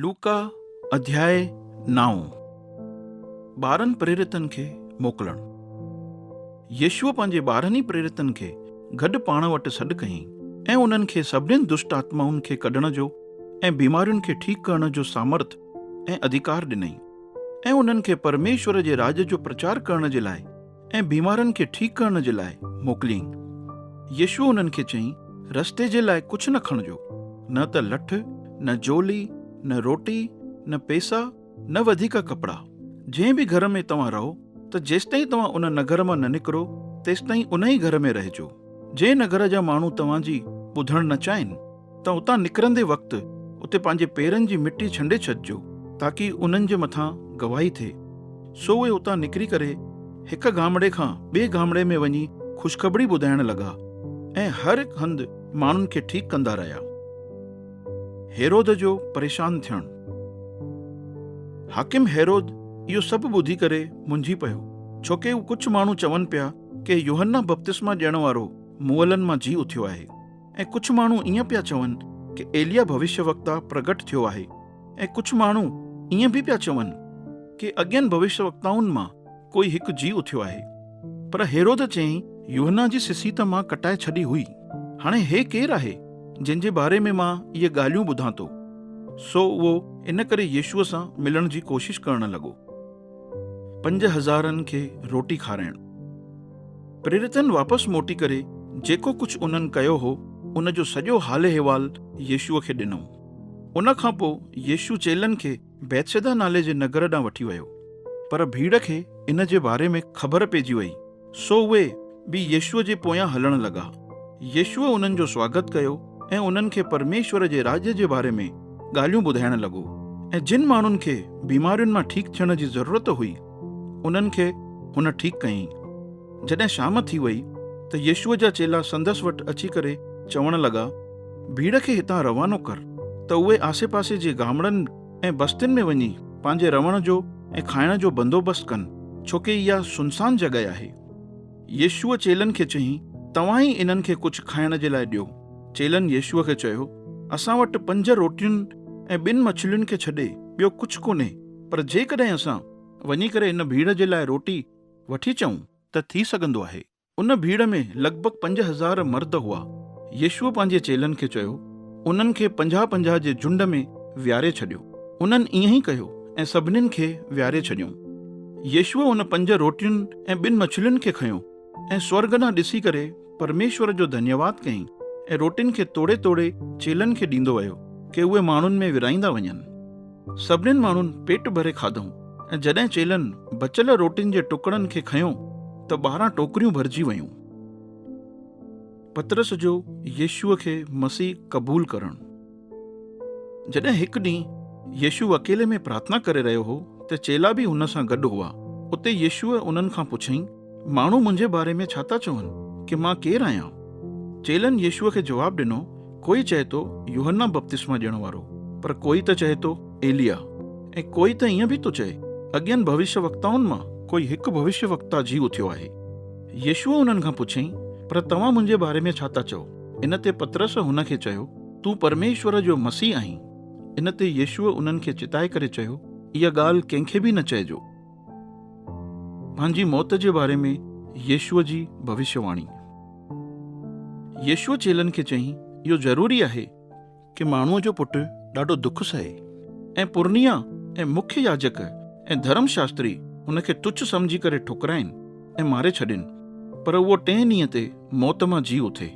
لوڪا اڌياء نائون، 12 پريريتن کي موڪلڻ. يسوع پنهنجي 12 ئي پريريتن کي گڏ پاڻ وٽ سڏ ڪيائين ۽ انهن کي سڀنين دشٽ آتمائن کي ڪڍڻ جو ۽ بيمارين کي ٺيڪ ڪرڻ جو سامرٿ ۽ اڌيڪار ڏنائين ۽ انهن کي پرميشور جي راڄ جو پرچار ڪرڻ جي لاء ۽ بيمارن کي ٺيڪ ڪرڻ جي لاء موڪليائين. يسوع انهن کي چيائين، رستي جي لاء ڪجهه نه کڻجو، نه ته لٺ، نه جهولي، نه روٽي، نه پئسا، نه وڌيڪ ڪپڙا. جنهن به گهر ۾ توهان رهو، ته جيستائين توهان ان نگر مان نه نڪرو، تيستائين انهي گهر ۾ رهجو. جنهن نگر جا ماڻهو توهان جي ٻڌڻ نه چاهين، ته اتان نڪرندي وقت اتي پنهنجي پيرن جي مٽي ڇنڊي ڇڏجو، تاڪي انهن جي مٿان گواهي ٿئي. سو اهي اتان نڪري ڪري هڪ گامڙي کان ٻئي گامڙي ۾ وڃي خوشخبري ٻڌائڻ لڳا ۽ هر هڪ هنڌ ماڻهن کي ٺيڪ ڪندا رهيا. هيرود جو پريشان ٿيڻ. حاڪم هيرود اهو سڀ ٻڌي ڪري منجهي پيو، ڇوڪه ڪجهه ماڻهو چون پيا ڪي يوحنا بپتسما ڏيڻ وارو مئلن مان جي اٿيو آهي. ۽ ڪجهه ماڻهو ائين پيا چون ڪه ايليا ڀوشيه وڪتا پرگٽ ٿيو آهي ۽ ڪجهه ماڻهو ائين به پيا چون ڪه اڳين ڀوشيه وڪتائن مان ڪوئي هڪ جي اٿيو آهي. پر هيرود چيائين، يوحنا جي سسي ته مان ڪٽائي ڇڏي هئي، هاڻي هي ڪير آهي جنهن جي باري ۾ مان اهي ڳالهيون ٻڌان ٿو؟ سو اهو ان ڪري يسوع سان ملڻ جي ڪوشش ڪرڻ لڳو. پنج هزارن کي روٽي کارائڻ. پريريتن واپس موٽي ڪري جيڪو ڪجهه انهن ڪيو هو، ان جو سڄو حال احوال يسوع کي ڏنو. ان کان پوء يسوع چيلن کي بيتسيدا نالي جي نگر ڏانهن وٺي ويو. پر ڀيڙ کي ان جي باري ۾ خبر پئجي وئي، سو اهي به يسوع جي پويان هلڻ لڳا. يسوع انهن جو سواگت ڪيو ۽ انهن کي پرميشور جي راڄ جي باري ۾ ڳالهيون ٻڌائڻ لڳو ۽ جن ماڻهن کي بيمارين مان ٺيڪ ٿيڻ جي ضرورت هئي، انهن کي هن ٺيڪ ڪيائين. جڏهن شام ٿي وئي ته يسوع جا چيلا سندس وٽ اچي ڪري چوڻ لڳا، ڀيڙ کي هتان روانو ڪر ته اهي آسيپاسي جي گامڙن ۽ بستين ۾ وڃي پنهنجي رهڻ جو ۽ کائڻ جو بندوبست ڪن، ڇوڪه اها سنسان جڳهه آهي. يسوع چيلن کي چيائين، توهان ئي انهن کي ڪجهه کائڻ جي لاء ڏيو. چيلن يسوع کي چيو، اسان وٽ پنج روٽين ۽ ٻن مڇلين کي ڇڏي ٻيو ڪجهه ڪونهي، پر جيڪڏهن اسان وڃي ڪري ان ڀيڙ جي لاء روٽي وٺي اچون ته ٿي سگهندو آهي. ان ڀيڙ ۾ لڳ ڀڳ 5000 مرد هئا. يسوع پنهنجي چيلن کي چيو، انهن کي پنجاهه پنجاهه جي جهنڊ ۾ ويهاري ڇڏيو. انهن ائين ئي ڪيو ۽ سڀنين کي ويهاري ڇڏيائون. يسوع ان پنج روٽين ۽ ٻن مڇلين کي کنيو ۽ سورڳ ڏانهن ڏسي ڪري پرميشور جو ڌنيواد ڪيائين ۽ روٽين کي توڙي توڙي چيلن کي ڏيندو ويو ڪي اهي ماڻهن ۾ ورهائيندا وڃن. سڀنين ماڻهن پيٽ ڀري کاڌائون. ۽ جڏهن چيلن بچيل روٽين جي ٽڪڙن کي کنيو ته 12 ٽوڪريون ڀرجي ويون. پطرس جو يسوع کي مسيح قبول ڪرڻ. جڏهن هڪ ڏينهن يسوع اڪيلي ۾ پرارٿنا ڪري رهيو هو ته چيلا به هن سان گڏ هئا. اتي يسوع انهن کان پڇيائين، ماڻهو منهنجي باري ۾ ڇا ٿا چون ڪي مان ڪير آهيان؟ چيلن يسوع کي جواب ڏنو، ڪوئي چئي ٿو يوحنا بپتسما ڏيڻ وارو، پر ڪوئي ته چئي ٿو ايليا، ۽ ڪوئي ته ائين به ٿو چئي، اڳين ڀوشيه وڪتائن مان ڪوئي هڪ ڀوشيه وڪتا جي اٿيو آهي. يسوع انهن کان پڇيائين، پر توهان منهنجي باري ۾ ڇا ٿا چئو؟ ان تي پطرس هن کي چيو، تون پرميشور جو مسيح آهين. ان تي يسوع انهن کي چتائي ڪري چيو، اها ڳالهه ڪنهن کي به نه چئجو. پنهنجي موت جي باري ۾ يسوع جي ڀوشيه واڻي. يسوع چيلن کي چيائين، اهو ضروري آهي ڪي ماڻهوء جو پٽ ڏاڍو دک سهي ۽ پرنيا ۽ مکيه ياجڪ ۽ ڌرم شاستري هن کي تڇ سمجهي ڪري ٺڪرائين ۽ ماري ڇڏين، پر اهو ٽئين ڏينهن تي موت مان جي اٿي.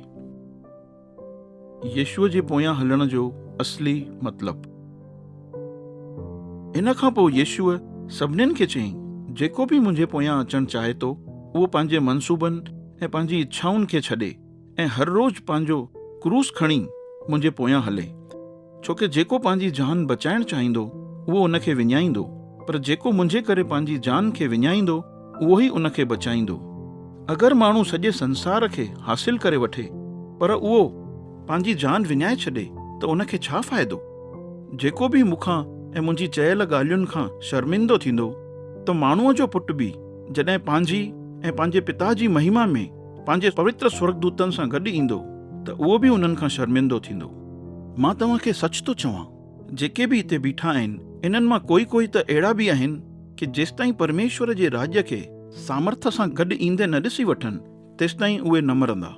يسوع جي پويان هلڻ جو اصلي مطلب. ان کان پوء يسوع سڀنين کي چيائين، جيڪو به منهنجي پويان اچڻ چاهي ٿو، اهو پنهنجي منصوبن ۽ پنهنجي اڇائن کي ڇڏي ۽ هر روز پنهنجو ڪروس کڻي منهنجي پويان هلي. ڇوڪه جيڪو پنهنجي جان بچائڻ چاهيندو، اهو ان کي وڃائيندو، پر جيڪو منهنجي ڪري پنهنجي جان کي وڃائيندو، اهو ئي ان کي بچائيندو. اگر ماڻهو سڄي سنسار کي حاصل ڪري وٺي، پر اهو پنهنجي جان وڃائي ڇڏي ته ان کي ڇا فائدو؟ جيڪو به مون کان ۽ منهنجي چيل ڳالهين کان شرمندو ٿيندو، ته ماڻهوء جو پٽ به جڏهن پنهنجي ۽ پنهنجي پتا جي مهما ۾ پنهنجي پوتر سورڳدوتن سان گڏ ايندو، ته اهو به انهن کان شرمندو ٿيندو. مان توهان کي سچ ٿو چوان، جيڪي به هتي بيٺا آهن، انهن مان ڪوئي ڪوئي ته اهڙا به آهن ڪي جيستائين پرميشور جي راڄ کي سامرٿ سان گڏ ايندي نه ڏسي وٺن، تيستائين اهي نه مرندا.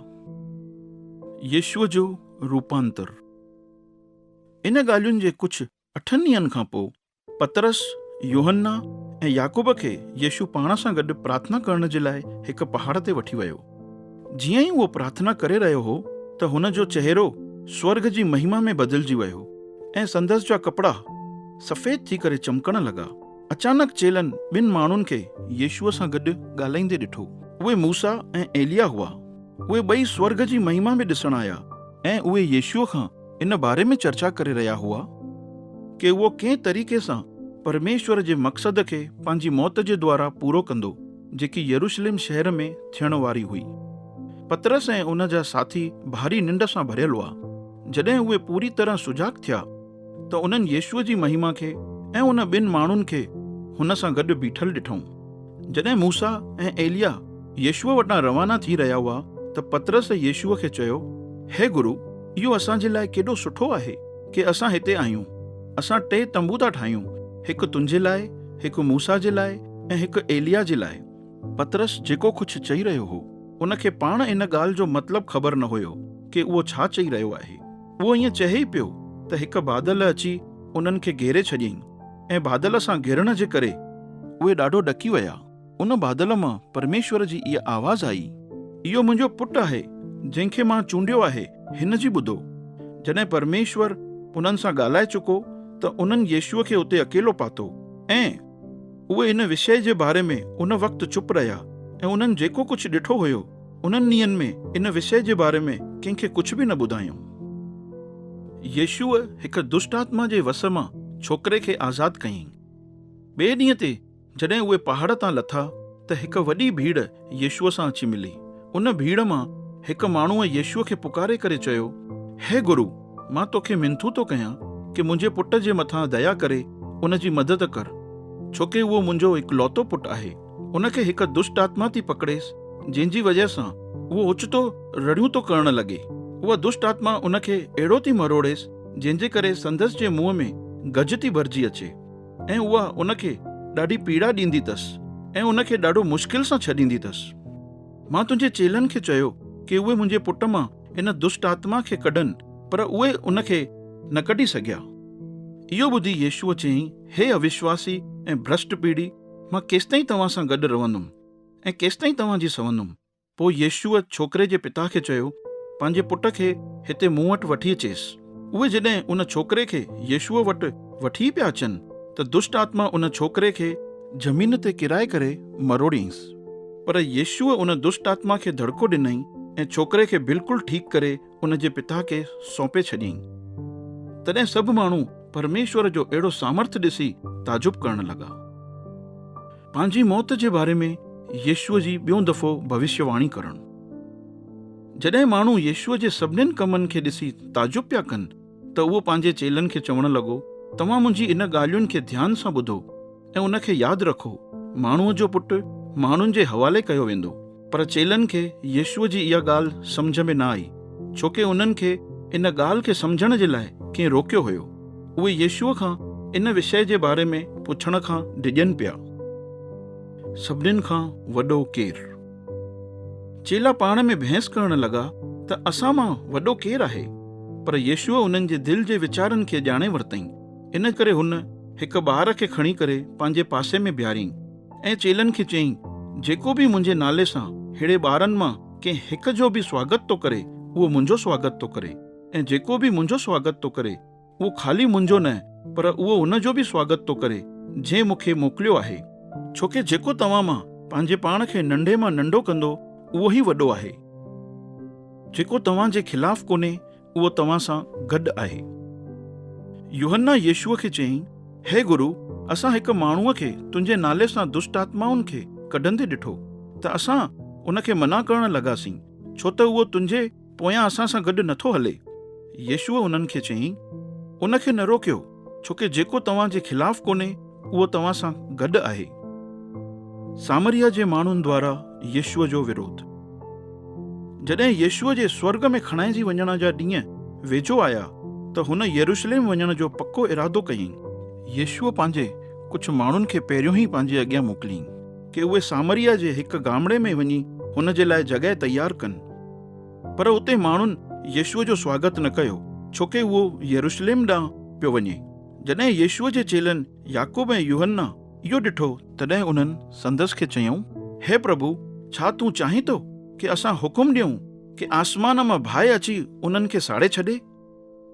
يسوع جو روپانتر. ان ڳالهين جي ڪجهه اٺن ڏينهن کان پوء پطرس، يوحنا ۽ يعقوب کي يسوع پاڻ سان گڏ پرارٿنا ڪرڻ جي لاء هڪ پهاڙ تي وٺي ويو. جيئن ئي اهو پرارٿنا ڪري رهيو هو ته هن جو چهرو سورڳ جي مهما ۾ بدلجي ويو ۽ سندس جا ڪپڙا سفيد ٿي ڪري چمڪڻ لڳا. اچانڪ چيلن ٻن ماڻهن کي يسوع سان گڏ ڳالهائيندي ڏٺو. اهي موسيٰ ۽ ايليا هئا. اهي ٻئي سورڳ جي مهما ۾ ڏسڻ آيا ۽ اهي يسوع کان ان باري ۾ چرچا ڪري رهيا هئا ڪي اهو ڪنهن طريقي سان پرميشور جي مقصد کي پنهنجي موت جي دوارا پورو ڪندو جيڪي يروشليم شهر ۾ ٿيڻ واري هئي. پطرس ۽ ان جا ساٿي ڀاري ننڊ سان ڀريل هئا. جڏهن اهي پوري طرح سجاڳ ٿيا ته انهن يسوع جي مهما کي ۽ ان ٻن ماڻهن کي هن سان گڏ بيٺل ڏٺائون. جڏهن موسيٰ ۽ ايليا يسوع وٽان روانا ٿي رهيا هئا ته پطرس يسوع کي چيو، هي گرو، اهو اسان جي لاء ڪيڏو سٺو آهي ڪي اسان هتي آهيون. اسان ٽي تنبو ٿا ٺاهيون، هڪ تنهنجي لاء، هڪ موسيٰ جي لاء ۽ هڪ ايليا جي لاء. پطرس جيڪو ڪجهه چئي رهيو هو، ان کي پاڻ ان ڳالهه جو مطلب خبر نه هيو ڪي اهو ڇا چئي رهيو آهي. اهو ائين چئي ئي پيو ته هڪ بادل اچي انهن کي گهيري ڇڏيائين ۽ بادل سان گهيرڻ جي ڪري اهي ڏاڍو ڏڪي ويا. ان بادل مان پرميشور جي اها آواز آئي، اهو منهنجو پٽ آهي، جنهن کي مان چونڊيو آهي، هن جي ٻڌو. جڏهن پرميشور انهن سان ڳالهائي چڪو ته انهن يسوع کي اتي اڪيلو پاتو ۽ اهي ان وشيه جي باري ۾ ان وقت چپ رهيا ۽ انهن جيڪو ڪجهه ڏٺو هيو، انهن ڏينهن ۾ ان وشيه جي باري ۾ ڪنهن کي ڪجهه به نه ٻڌايائون. يسوع هڪ دشٽ آتما جي وس مان ڇوڪري کي آزاد ڪيائين. ٻئي ڏينهن تي جڏهن اهي پهاڙ تان لٿا ته هڪ وڏي ڀيڙ يسوع سان اچي ملي. ان ڀيڙ مان هڪ ماڻهوء يسوع کي پڪاري ڪري چيو، هي گرو! مان توکي منٿون ٿو ڪيان ڪي منهنجي پٽ جي مٿان ديا ڪري ان جي مدد ڪر، ڇوڪه اهو منهنجو اڪلوتو پٽ آهي. ان کي هڪ دشٽ آتما ٿي پڪڙيس، جنهن جي وجهه سان اهو اوچتو رڙيون ٿو ڪرڻ لڳي. اها دشٽ آتما ان کي اهڙو ٿي مروڙيس، جنهن جي ڪري سندس جي منهن ۾ گج ٿي ڀرجي اچي ۽ اها ان کي ڏاڍي پيڙا ڏيندي اٿس ۽ ان کي ڏاڍو مشڪل سان ڇڏيندي اٿس. مان تنهنجي چيلن کي چيو ڪي اهي منهنجي پٽ مان ان دشٽ آتما کي ڪڍن، پر اهي ان کي نه ڪڍي سگهيا. اهو ٻڌي يسوع چيائين، هي اوشواسي ۽ ڀرشٽ پيڙهي، مان ڪيستائين توهان سان گڏ رهندم ۽ ڪيستائين توهان جي سهندم؟ پوء يسوع ڇوڪري جي پتا کي چيو، پنهنجي پٽ کي هتي مون وٽ وٺي اچيس. اهي جڏهن ان ڇوڪري کي يسوع وٽ وٺي پيا اچن ته دشٽ آتما ان ڇوڪري کي زمين تي ڪيرائي ڪري مروڙيائينس. پر يسوع ان دشٽ آتما کي دڙڪو ڏنائين ۽ ڇوڪري کي بلڪل ٺيڪ ڪري ان جي پتا کي سونپي ڇڏيائين. تڏهن سڀ ماڻهو پرميشور جو اهڙو سامرٿ ڏسي تعجب ڪرڻ لڳا. پنهنجي موت جي باري ۾ يسوع جي ٻيون دفعو ڀوشيواڻي ڪرڻ. جڏهن ماڻهو يسوع جي سڀنين ڪمن کي ڏسي تعجب پيا ڪن ته اهو پنهنجي چيلن کي چوڻ لڳو، توهان منهنجي ان ڳالهين کي ڌيان سان ٻڌو ۽ ان کي ياد رکو، ماڻهوء جو پٽ ماڻهن جي حوالي ڪيو ويندو. پر چيلن کي يسوع جي اها ڳالهه سمجهه ۾ نه آئي، ڇوڪه انهن کي ان ڳالهه کي سمجهڻ جي لاء ڪنهن روڪيو هيو. اهي يسوع کان ان وشيه جي باري ۾ پڇڻ کان ڊڄن پيا. سڀنين کان وڏو ڪير؟ چيلا پاڻ ۾ بحث ڪرڻ لڳا ته اسان مان وڏو ڪير آهي؟ پر يسوع انهن جي دل جي ويچارن کي ڄاڻي ورتائين، ان ڪري هن هڪ ٻار کي کڻي ڪري پنهنجي پاسي ۾ بيهاريائين ۽ چيلن کي چيائين، جيڪو به منهنجي نالي سان ههڙي ٻارن مان ڪنهن هڪ جو به سواگت ٿو ڪري، اهو منهنجو سواگت ٿو ڪري ۽ جيڪو به منهنجو سواگت ٿو ڪري، اهو خالي منهنجو نه پر اهو ان جو به سواگت ٿو ڪري جنهن مون کي موڪليو آهي. ڇوڪه جيڪو توهان مان پنهنجي پاڻ کي ننڍي مان ننڍو ڪندو اهو ئي وڏو آهي. جيڪو توهان جي خلاف ڪونهي اهو توهان سان گڏ آهي. يوحنا يسوع کي چيائين، هي گرو، اسان هڪ ماڻهوء کي تنهنجي نالي سان دشٽ آتمائن کي ڪڍندي ڏٺو ته اسان ان کي منع ڪرڻ لڳاسين، ڇو ته اهو تنهنجي پويان اسان سان گڏ نٿو هلي. يسوع انهن کي چيائين، ان کي نه روڪيو، ڇوڪه جيڪو توهان جي خلاف ڪونهي، اهو توهان سان گڏ آهي. سامريه جي ماڻهن دوارا يسوع جو وروڌ. جڏهن يسوع جي سورڳ ۾ کڻائجي وڃڻ جا ڏينهن ويجهو آيا، ته هن يروشليم وڃڻ جو پڪو ارادو ڪيائين. يسوع پنهنجي ڪجهه ماڻهن کي پهريون ئي پنهنجي اڳيان موڪليائين ڪي اهي سامريه جي هڪ گامڙي ۾ وڃي هن جي لاء جڳهه تيار ڪن. پر اتي ماڻهن يسوع جو سواگت نه ڪيو، ڇوڪه اهو يروشليم ڏانهن پيو وڃي. جڏهن يسوع جي چيلن يعقوب ۽ يوحنا اهو ڏٺو، تڏهن انهن سندس کي چيائون، هي پرڀو، ڇا تون چاهين ٿو ڪي اسان حڪم ڏيون ڪي آسمان مان باهه اچي انهن کي ساڙي ڇڏي؟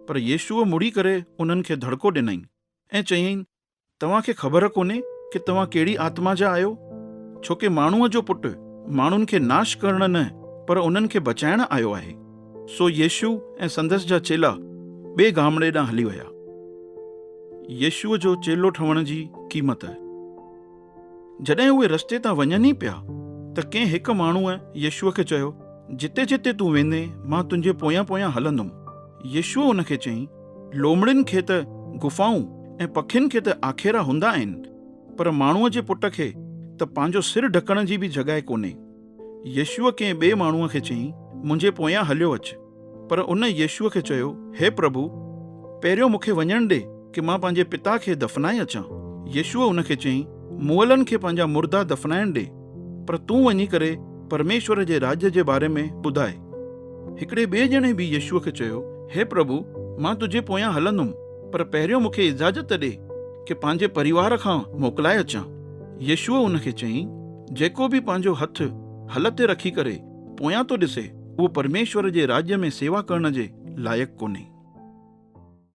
پر يسوع مڙي ڪري انهن کي دڙڪو ڏنائين ۽ چيائين، توهان کي خبر ڪونهي ڪي توهان ڪهڙي آتما جا آهيو؟ ڇوڪه ماڻهوء جو پٽ ماڻهن کي ناش ڪرڻ نه پر انهن کي بچائڻ آيو آهي. سو يسوع ۽ سندس جا چيلا ٻئي گامڙي ڏانهن هلي ويا. يسوع جو چيلو ٺهڻ جي قيمت. جڏهن اهي رستي تان وڃن ئي پيا ته ڪنهن هڪ ماڻهوء يسوع کي چيو، جتي جتي تون ويندين، مان تنهنجي پويان پويان هلندم. يسوع ان کي چيائين، لومڙين کي ته غفائون ۽ پکين کي ته آکيرا هوندا آهن، پر ماڻهوء جي پٽ کي ته پنهنجو سر ڍڪڻ جي به جڳهه ڪونهي. يسوع ڪنهن ٻئي ماڻهوء کي چيائين، منهنجي پويان هليو اچ. پر ان يسوع کي چيو، هي پرڀو، پهريون مون کي وڃڻ ڏي ڪي مان پنهنجي پتا کي دفنائي اچان. يسوع ان کي چيائين، مئلن کي پنهنجا مردا دفنائڻ ڏي، پر تون وڃي ڪري پرميشور جي راڄ جي باري ۾ ٻڌاء. هڪڙي ٻئي ڄڻي به يسوع کي چيو، هي پرڀو، مان تنهنجي پويان هلندم، پر پهريون مون کي اجازت ڏي ڪي پنهنجي پريوار کان موڪلائي اچان. يسوع ان کي چيائين، جيڪو به پنهنجو هٿ هل تي رکي ڪري پويان ٿو ڏسي، اهو پرميشور جي راڄ ۾ سيوا ڪرڻ جي لائق ڪونهي.